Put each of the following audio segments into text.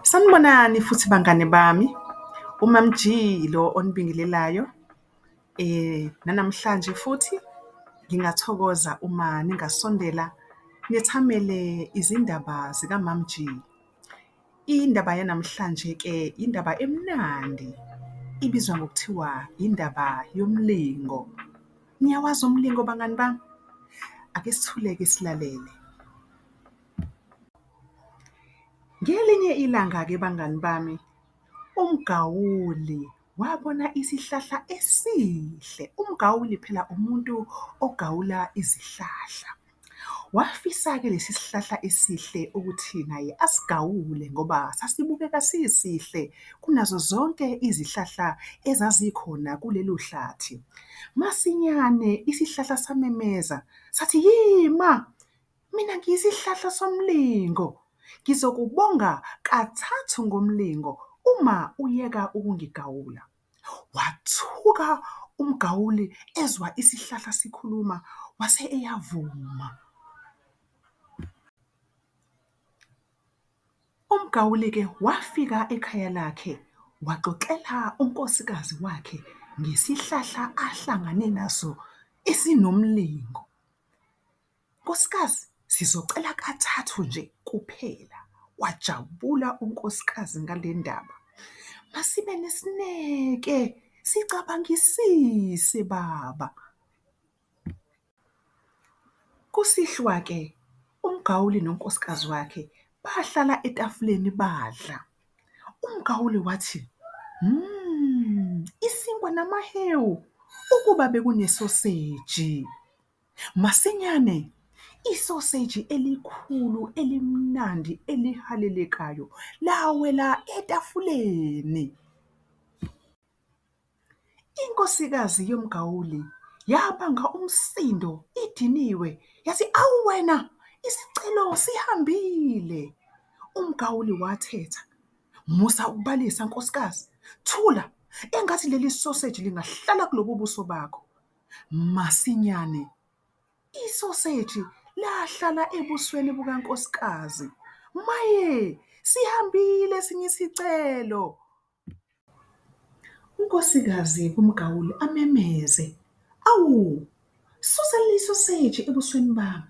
Sanibonani futhi bangani bami, uMam G lo onibingelelayo. Nanamhlanje futhi ngingathokoza uma ningasondela nithamele izindaba zikaMam G. Indaba yanamhlanje-ke indaba emnandi, ibizwa ngokuthiwa indaba yomlingo. Niyawazi umlingo bangani bami? Ake sithule-ke silalele. Ngelinye ilanga-ke bangani bami, umgawuli wabona isihlahla esihle. Umgawuli phela umuntu ogawula izihlahla. Wafisa-ke lesi sihlahla esihle ukuthi naye asigawule ngoba sasibukeka sisihle kunazo zonke izihlahla ezazikhona kulelo hlathi. Masinyane isihlahla samemeza sathi, yima, mina ngiyisihlahla somlingo, ngizokubonga kathathu ngomlingo uma uyeka ukungigawula. Wathuka umgawuli ezwa isihlahla sikhuluma wase eyavuma. Umgawuli-ke wafika ekhaya lakhe waxoxela unkosikazi wakhe ngesihlahla ahlangane naso esinomlingo. Nkosikazi, sizocela kathathu nje kuphela. Wajabula unkosikazi ngale ndaba. Masibe nesineke, sicabangisise baba. Kusihlwa-ke umgawuli nonkosikazi wakhe bahlala etafuleni badla. Umgawuli wathi, mmm, isinkwa namahewu ukuba bekunesoseji. Masinyane isoseji elikhulu elimnandi elihalelekayo lawela etafuleni. Inkosikazi yomgawuli yabanga umsindo idiniwe yathi, awu wena, isicelo sihambile. Umgawuli wathetha, musa ukubalisa nkosikazi, thula, engathi leli soseji lingahlala kulobu buso bakho. Masinyane isoseji lahlala ebusweni bukankosikazi. Maye, sihambile esinye isicelo. Unkosikazi kumgawuli amemeze, awu, susa leli soseji ebusweni bami.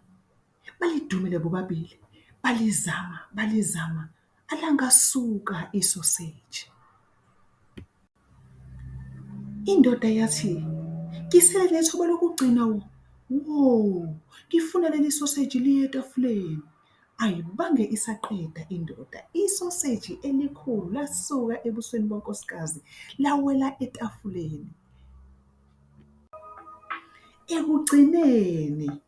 Balidumele bobabili, balizama, balizama alangasuka isoseji. Indoda yathi, ngisele nethuba lokugcina wo, ngifuna leli soseji liye etafuleni. Ayibange isaqeda indoda, isoseji elikhulu lasuka ebusweni bonkosikazi lawela etafuleni. Ekugcineni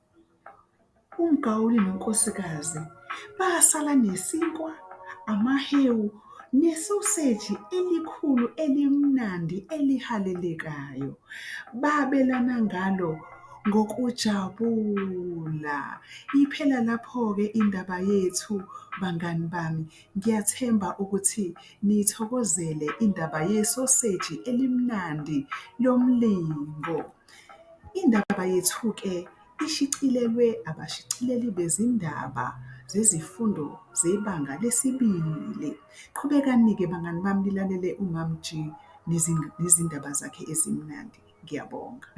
umgawuli nonkosikazi basala nesinkwa, amahewu, nesoseji elikhulu elimnandi elihalelekayo. Babelana ngalo ngokujabula. Iphela lapho-ke indaba yethu bangani bami. Ngiyathemba ukuthi niyithokozele indaba yesoseji elimnandi lomlingo. Indaba yethu-ke ishicilelwe abashicileli bezindaba zezifundo zebanga lesibili. Qhubekani-ke bangani bami nilalele uMam G nezindaba zakhe ezimnandi, ngiyabonga.